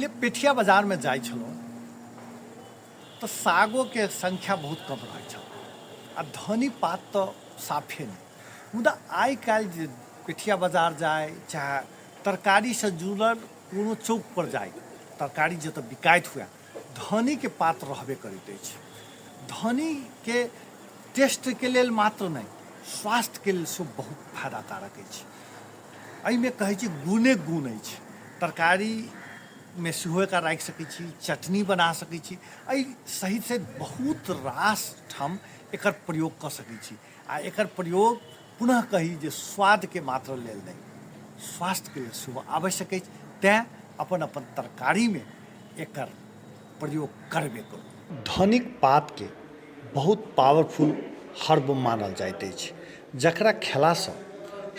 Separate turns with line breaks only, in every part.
पहिले पेठिया बाजारमे जाइ छलहुँ तऽ सागोके संख्या बहुत कम रहै छल आ धनी पात तऽ साफे नहि। मुदा आइ काल्हि जे पेठिया बाजार जाइ चाहे तरकारीसँ जुड़ल कोनो चौकपर जाइ, तरकारी जतऽ बिकाइत हुए, धनीके पात रहबे करैत अछि। धनीके टेस्टके लेल मात्र नहि, स्वास्थ्यके लेल सेहो बहुत फायदाकारक अछि। एहिमे कहै छी गुणे गुण अछि। तरकारीमे सेहो एकरा राखि सकै छी, चटनी बना सकै छी। एहि सहित सहित बहुत रास ठाम एकर प्रयोग कऽ सकै छी आ एकर प्रयोग पुनः कही जे स्वादके मात्र लेल नहि, स्वास्थ्यके लेल सेहो आवश्यक अछि। तैँ अपन अपन तरकारीमे एकर प्रयोग करबे करू।
धनिक पातके बहुत पावरफुल हर्ब मानल जाइत अछि, जकरा खेलासँ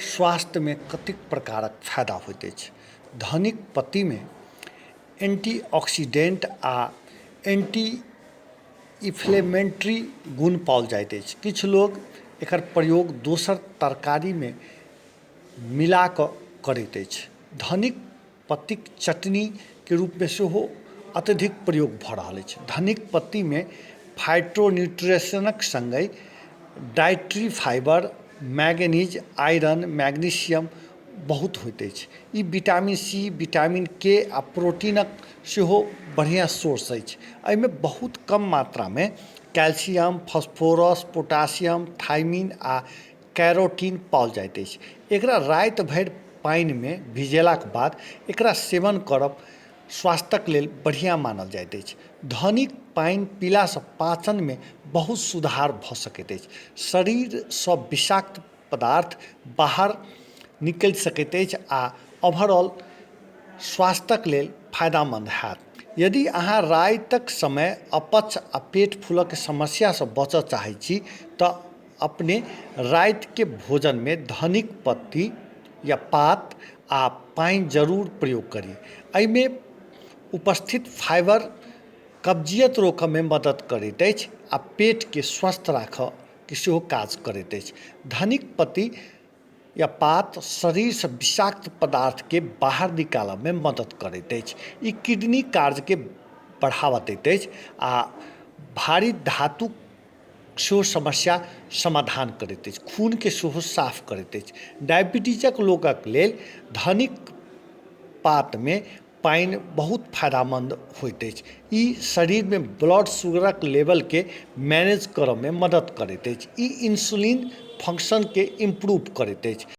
स्वास्थ्यमे कतेक प्रकारक फायदा होइत अछि। धनिक पत्तीमे एंटी ऑक्सीडेंट आ एंटी इन्फ्लेमेटरी गुण पाओल जाइत अछि। किछु लोक एकर प्रयोग दोसर तरकारीमे मिला कऽ करैत अछि। धनिक पत्तीक चटनीके रूपमे सेहो अत्यधिक प्रयोग भऽ रहल अछि। धनिक पत्तीमे फाइटोन्यूट्रिशनक सङ्गहि dietary fibre, manganese, iron, magnesium बहुत होइत अछि। ई विटामिन सी, विटामिन के आ प्रोटीनक सेहो बढ़िआँ सोर्स अछि। एहिमे बहुत कम मात्रामे कैल्शियम, फॉस्फोरस, पोटासियम, थाइमिन आ कैरोटीन पाओल जाइत अछि। एकरा राति भरि पानिमे भिजेलाक बाद एकरा सेवन करब स्वास्थ्यक लेल बढ़िआँ मानल जाइत अछि। धनिक पानि पीलासँ पाचनमे बहुत सुधार भऽ सकैत अछि। शरीरसँ विषाक्त पदार्थ बाहर निकलि सकैत अछि आ ओवरऑल स्वास्थ्यक लेल फायदामन्द हैत। यदि अहाँ रातिक समय अपच आ पेट फूलयके समस्यासँ बचऽ चाहै छी तऽ अपने रातिके भोजनमे धनिक पत्ती या पात आ पानि जरूर प्रयोग करी। एहिमे उपस्थित फाइबर कब्जियत रोकयमे मदति करैत अछि आ पेटके स्वस्थ राखयके सेहो काज करैत अछि। धनिक पत्ती या पात शरीरसँ विषाक्त पदार्थके बाहर निकालयमे मदति करैत अछि। ई किडनी कार्यके बढ़ावा दैत अछि आ भारी धातु सेहो समस्या समाधान करैत अछि, खूनके सेहो साफ करैत अछि। डायबिटीजक लोकक लेल धनिक पातमे पानि बहुत फायदामन्द होइत अछि। ई शरीरमे ब्लड शुगरक लेवलके मैनेज करऽमे मदति करैत अछि। ई इन्सुलिन फंक्शनके इम्प्रूव करैत अछि।